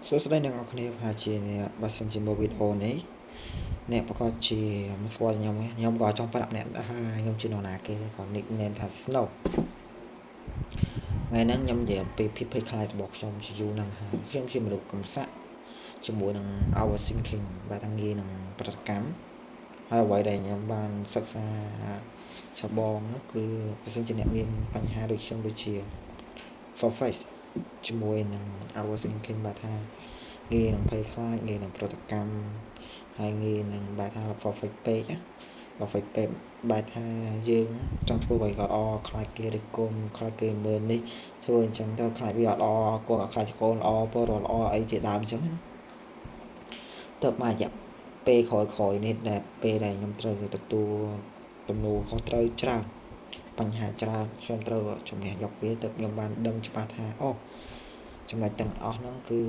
សួស្តីអ្នកនរគ្នាប្រហែលជាអ្នកបើសិនជាមើលវីដេអូនេះអ្នកប្រកាសជាមិនស្គាល់ខ្ញុំទេខ្ញុំក៏ចង់ប្រាប់អ្នកថាខ្ញុំជានរណាគេគាត់ nickname ថា Snow ថ្ងៃហ្នឹងខ្ញុំនិយាយអំពីភាពភ័យខ្លាចរបស់ខ្ញុំជាយូរហ្នឹងហើយខ្ញុំជាមនុស្សកំសាក់ជាមួយនឹង overthinking បាទថាងាយនឹងប្រតិកម្មហើយអ្វីដែលខ្ញុំបានសិក្សាសបងនោះគឺបើសិនជាអ្នកមានបញ្ហាដូចខ្ញុំដូចជា surface ជាមួយនឹង overthinking បាទថាងាយនឹងភ័យខ្លាចងាយនឹងប្រតិកម្មហើយងាយនឹងបាទថា perfect ពេកណា perfect ពេកបែបថាយើងចង់ធ្វើអ្វីក៏ល្អខ្លាចគេរិះគន់ខ្លាចគេមើលនេះធ្វើអញ្ចឹងទៅខ្លាចវាអត់ល្អគាត់ខ្លាចកូនល្អពលរដ្ឋល្អអីជាដើមអញ្ចឹងណាទៅមករយៈពេលក្រោយៗនេះដែលពេលដែលខ្ញុំត្រូវទទួលទំនួលខុសត្រូវច្រើនបញ្ហាច្រើនខ្ញុំត្រូវជំនះយកវាទៅខ្ញុំបានដឹងច្បាស់ថាអូចំណុចទាំងអស់ហ្នឹងគឺ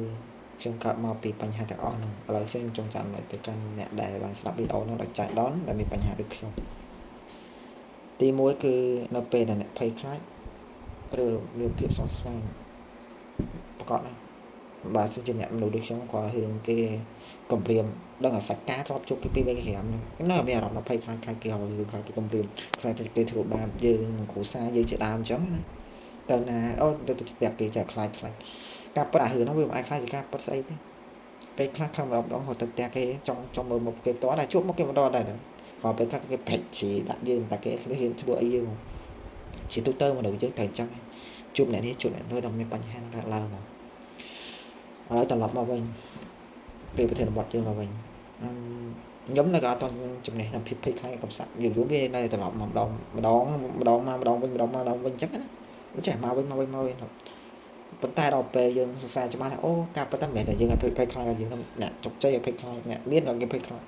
ខ្ញុំកើតមកពីបញ្ហាទាំងអស់ហ្នឹងឥឡូវខ្ញុំចង់ចាំទៅកាន់អ្នកដែលបានស្ដាប់វីដេអូហ្នឹងដោយចៃដន្យដែលមានបញ្ហាដូចខ្ញុំទី1គឺនៅពេលដែលអ្នកភ័យខ្លាចឬមានភាពសង្ស័យប្រកបណាស់បើសិនជាអ្នកមនុស្សដូចខ្ញុំគាត់រឿងគេគម្រាមដឹងអាសាច់ការធ្លាប់ជួបគេពីរបីក្រាមហ្នឹងនៅមានអារម្មណ៍ភ័យខ្លាចខ្លាចគេឲ្យរឿងខ្លាចគេគម្រាមខ្លាចតែគេធ្វើបាបយើងនឹងគ្រួសារយើងជាដើមអញ្ចឹងណាទៅណាអូទៅផ្ទះគេចេះខ្លាចខ្លាចការពិតអារឿងហ្នឹងវាមិនអាចខ្លាចជាការពិតស្អីទេពេលខ្លះខំម្ដងម្ដងហត់ទៅផ្ទះគេចង់ចង់មើលមុខគេផ្ទាល់តែជួបមុខគេម្ដងដែរក៏ពេលខ្លះគេប្រេចជីដាក់យើងតែគេគ្មានហ៊ានធ្វើអីយើងជាទូទៅមនុស្សយើងត្រូវអញ្ចឹងជួបអ្នកនេះជួបអ្នកនោះដល់មានបញ្ហាកើតឡើងមកឥឡូវត្រឡប់មកវិញពេលប្រធានបទយើងមកវិញខ្ញុំនៅក៏អត់ទាន់ចំណេះនៅភាពភ័យខ្លាចកំសាក់យូរយូរវានៅត្រឡប់មកម្ដងម្ដងម្ដងមកម្ដងវិញម្ដងមកម្ដងវិញអញ្ចឹងណាចេះមកវិញមកវិញមកវិញប៉ុន្តែដល់ពេលយើងសិក្សាច្បាស់ថាអូការពិតតែមិនមែនតែយើងឲ្យភ័យខ្លាចយើងអ្នកជោគជ័យឲ្យភ័យខ្លាចអ្នកមានក៏គេភ័យខ្លាច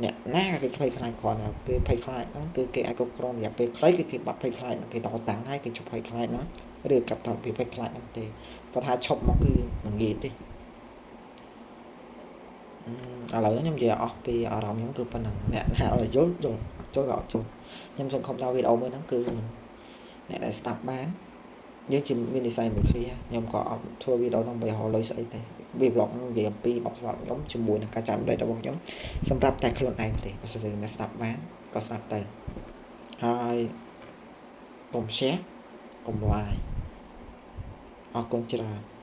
អ្នកណាក៏គេភ័យខ្លាចគ្រាន់តែគេភ័យខ្លាចហ្នឹងគឺគេអាចគ្រប់គ្រងរយៈពេលខ្លីគឺគេបាត់ភ័យខ្លាចគេតតាំងហើយគេជប់ភ័យខ្លាចហ្នឹងឬកាត់តពីភ័យខ្លាចហ្នឹងទេគាត់ថាឈប់មកគឺមិនងាយទេឥឡូវខ្ញុំនិយាយអស់ពីអារម្មណ៍ខ្ញុំគឺប៉ុណ្ណឹងអ្នកណាឲ្យយល់យល់ចូលក៏អត់ចូលខ្ញុំសង្ឃឹមថាវីដេអូមួយហ្នឹងគឺអ្នកដែលស្ដាប់បានយើងជាមាននិស័យមួយគ្នាខ្ញុំក៏អត់ធ្វើវីដេអូដើម្បីរកលុយស្អីទេវី vlog និយាយអំពីបទពិសោធន៍ខ្ញុំជាមួយនឹងការចាំដេករបស់ខ្ញុំសម្រាប់តែខ្លួនឯងទេបើសិនជាអ្នកស្ដាប់បានក៏ស្ដាប់ទៅហើយកុំ share កុំ like អរគុណច្រើន។